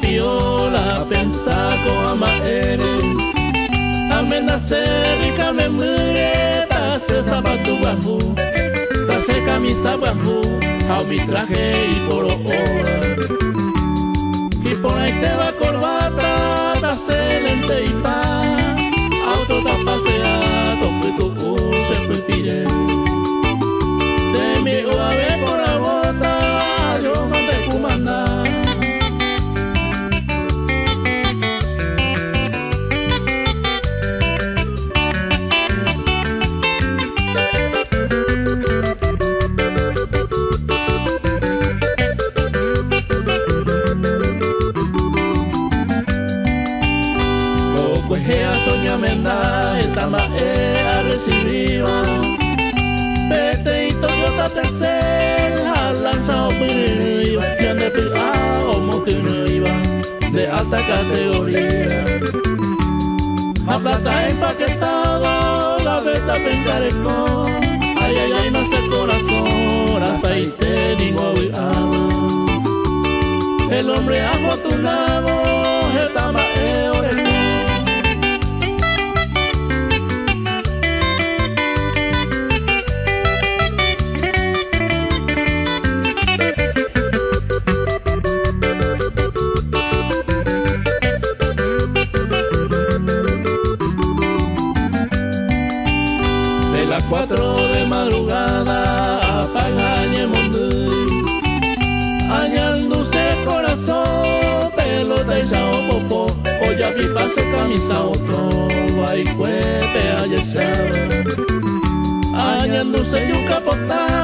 piola Pensa ko'ã mba'ére Amendase rica membyre Tase sapatu guahu Tase kamisa guahu Ha umi traje iporo'óva Iporãitéva corbata Tase lente ipa Auto tapasea Topytu'u che pypire Tembi'u ave porãvóta Jomante kumanda. Kokuehea soñamenda esta mba'e arrecibíva Peteĩ Toyota Tercel ha lancha opyryrỹiva Ñandepy'a omokyrỹiva de alta categoría Ha plata empaquetado gaveta penkareko Ay, ay, ay, nace corazón rasaite ningo avy'áva El hombre afortunado heta mba'e oreko. De las 4 de madrugada apaga ñemondýi Añanduse corazón pelota y popó Ojapipa che camisa botón vaikuépe ajecháva Añanduse yuka pota.